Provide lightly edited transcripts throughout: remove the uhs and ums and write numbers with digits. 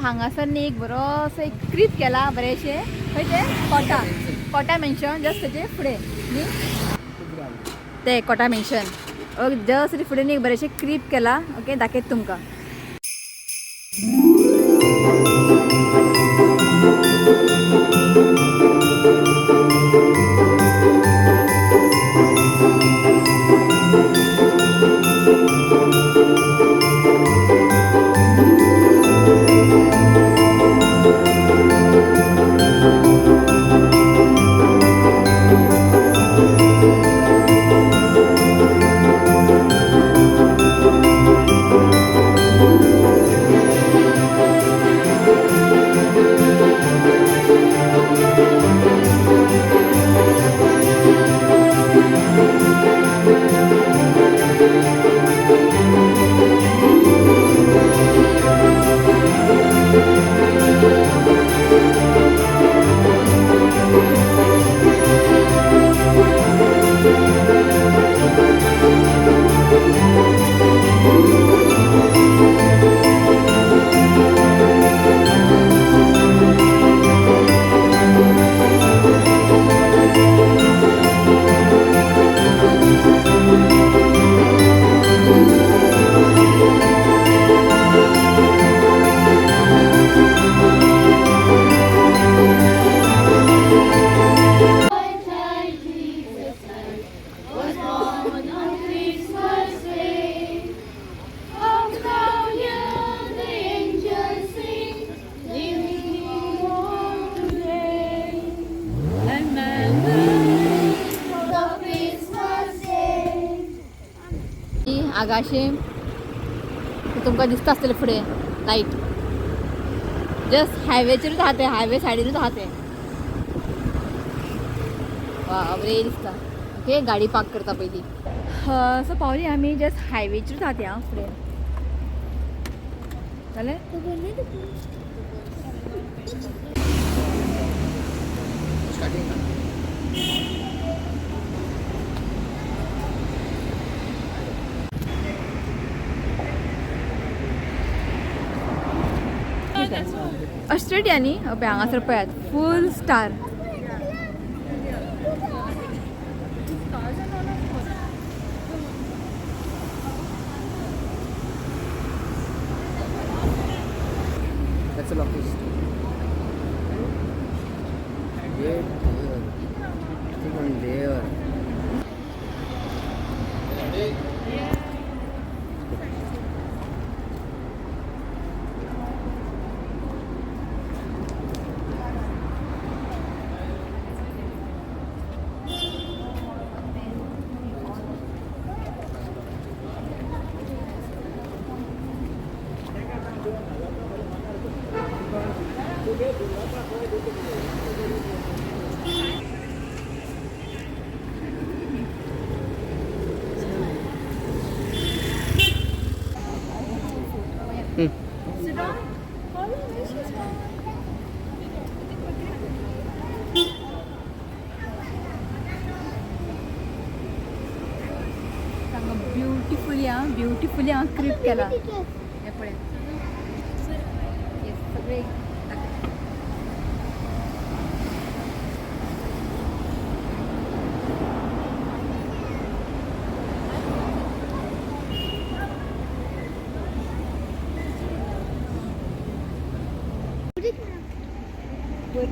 हांगासर न्ही एक बरोसो एक क्रीप केला बरेंशें. खंय तें? कोटा, कोटा मेन्शन जस्ट तेजे फुडें न्ही ते कोटा मेन्शन. ओके, जस्ट फुडें न्ही एक बरेंशें क्रीप केला. ओके, दाखयत तुमकां. Christmas Day. How now hear the angels sing, living on today. And the Christmas Day. ही आगाशे तुमकां दिसता आसतलें फुडें लायट. जस्ट हायवेचेरूच आहा तें, हायवे सायडीनूच आहा तें. वा, बरें दिसता. ओके, गाडी पार्क करता पयलीं. सो पावली आमी, जस्ट हायवेचेरूच आहा तें. आं, फुडें जालें. ऑस्ट्रेलिया न्ही, पळय हांगासर पळयात फूल star. That's a locust. Wait there. I think on there. Beautifully आं, ब्युटिफुली हांगा क्रिप केला. हें पळय, हे सगळे. वयर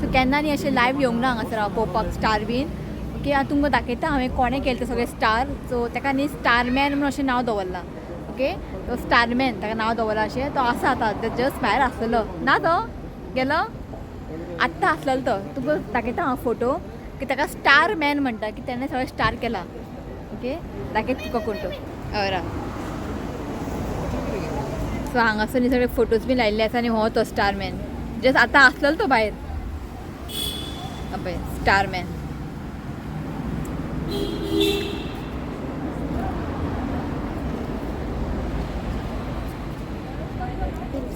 सो केन्ना न्ही अशें लायव्ह येवंक ना हांगासर हांव पळोवपाक स्टार बीन. ओके, आतां तुमकां दाखयता हांवें कोणें केलें तें सगळें स्टार. सो ताका न्ही स्टारमॅन म्हणून अशें नांव दवरलां. ओके, तो स्टारमॅन ताका नांव दवरलां अशें. तो आसा आतां जस्ट भायर आसलेलो ना, तो गेलो आत्तां आसलेलो तो. तुमकां दाखयता हांव फोटो की ताका स्टार मॅन म्हणटा की तेणें सगळें स्टार केला. ओके, दाखयता तुका कोण तो. हय राव. सो हांगासर न्ही सगळे फोटोज बी लायिल्ले आसा आनी हो तो स्टारमॅन जस्ट आतां आसलेलो तो भायर. पळय स्टारमॅन.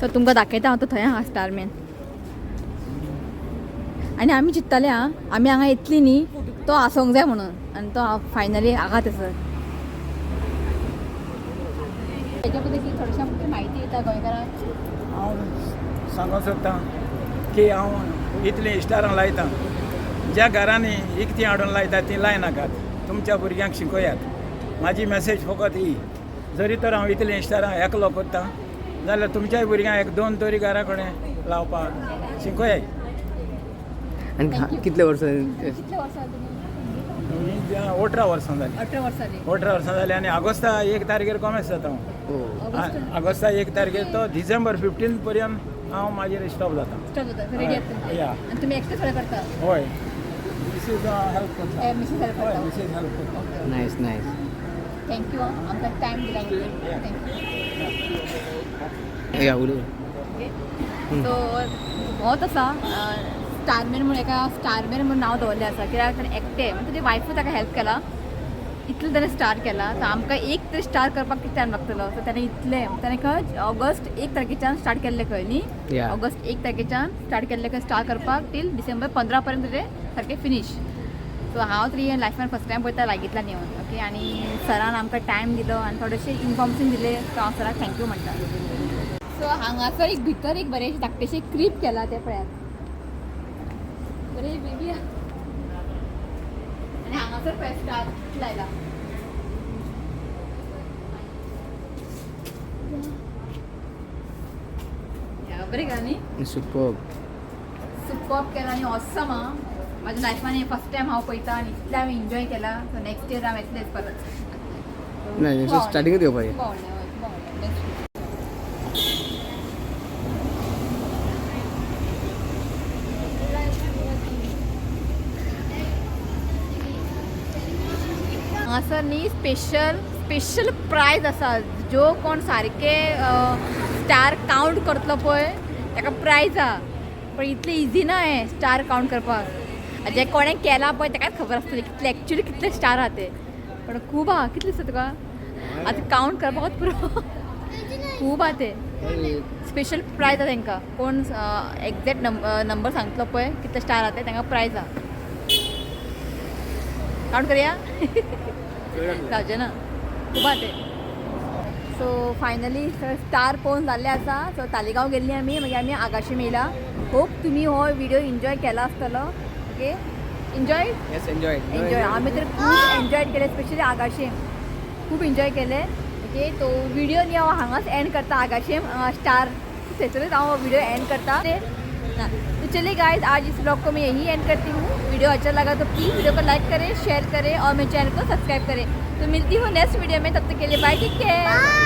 सो तुमकां दाखयता हांव तो थंय आहा स्टारमॅन. आनी आमी चिंत्ताले आं आमी हांगा येतली न्ही तो आसोंक जाय म्हणून, आनी तो फायनली आहा थंयसर. हेच्या बद्दल कितें थोडेशें आमकां म्हायती दिता गोंयकारांक? हांव सांगूंक सोदतां की हांव इतलीं इस्टारां लायतां, ज्या घरांनी इकतीं हाडून लायता तीं लायनाकात, तुमच्या भुरग्यांक शिकयात. म्हाजी मॅसेज फकत ही, जरी तर हांव इतलीं इस्टारां एकलो करतां जाल्यार तुमच्याय भुरग्यांक एक दोन तरी घरा कडेन लावपाक शिकयात. आनी कितले वर्सां? कितले वर्सां तुमी? 18 वर्सां जालीं. 18 वर्सां जालीं. 18 वर्सां जालीं आनी ऑगस्टा 1 तारखेर कॉमेस जाता हांव. ऑगस्टा 1 तारखेर तो डिसेंबर 15 पर्यंत हांव मागीर स्टॉप जाता. स्टॉप जाता, रेडी आसता. या. आनी तुमी एकटे सगळें करता? हय, मिसीज हेल्प करता. मिसीज हेल्प हय, करता. मिसीज हेल्प करता. Nice nice. Thank you, आमकां टायम दिला. Thank you. या उलय. ओके, सो होच आसा स्टारमॅन म्हणून, एका स्टारमॅन म्हणून नांव दवरलें आसा कित्याक ताणें एकटें म्हणजे तेजी वायफूय ताका हेल्प केला, इतलें ताणें स्टार केला. सो आमकां एक तरी स्टार करपाक कितें टायम लागतलो? सो ताणें इतलें, ताणें खंय ऑगस्ट 1 तारखेच्यान स्टार्ट केल्लें खंय न्ही? ऑगस्ट 1 तारखेच्यान स्टार्ट केल्लें खंय स्टार करपाक टील डिसेंबर 15 पर्यंत तेजें सारकें फिनीश. सो हांव तरी हें लायफान फर्स्ट टायम पळयता लागींतल्यान येवन. ओके, आनी सरान आमकां टायम दिलो आनी थोडेशें इन्फॉर्मेशन दिलें, सो हांव सराक thank you म्हणटा. सो हांगासर एक भितर एक बरें धाकटेशें क्रीप केलां तें पळयात, बरें बेबी. आनी हांगासर पळय स्टार लायला. बरें का न्ही? सुपर. सुपर्ब केला आनी ऑसम आं. म्हाज्या लायफान हें फर्स्ट टायम हांव पळयता आनी इतलें हांवें एन्जॉय केला. सो नेक्स्ट इयर हांव येतलेंच परत. ना, स्टार्टिंगूच येवपाचें. खूब आवडलें, हय, खूब आवडलें. Best. हांगासर न्ही स्पेशल स्पेशल प्रायज आसा, जो कोण सारके स्टार कावंट करतलो पळय ताका प्रायज आहा. पण इतलें इजी ना हें स्टार कावंट करपाक. जे कोणें केलां पळय ताकाच खबर आसतली कितले एक्चुली कितले स्टार आहा ते. पण खूब आहा. कितले दिसता तुका आतां कावंट करपाकूच पुरो, खूब आहा ते. स्पेशल प्रायज आहा तांकां, कोण एग्जॅक्ट नंबर सांगतलो पळय कितले स्टार आहा ते तांकां प्रायज आहा. कावंट करया, जावचें ना, खूब आहा ते. सो फायनली स्टार पळोवन जाल्ले आसा. सो तालिगांव गेल्ली आमी, मागीर आमी आगाशेम येयला. होप तुमी हो व्हिडिओ एन्जॉय केला आसतलो. Okay, enjoy? Yes, enjoy. Enjoy. आमी तर खूब एन्जॉय केले, स्पेशली आगाशेम खूब एन्जॉय केले. ओके, तो व्हिडिओ न्ही हांव हांगाच एंड करता. आगाशेम स्टार थंयसरूच हांव व्हिडिओ एंड करता. ना तो चलिए गाइस, आज इस ब्लॉग को मैं यही एंड करती हूँ. वीडियो अच्छा लगा तो प्लीज़ वीडियो को लाइक करें, शेयर करें और मेरे चैनल को सब्सक्राइब करें. तो मिलती हूँ नेक्स्ट वीडियो में, तब तक के लिए बाय, टेक केयर.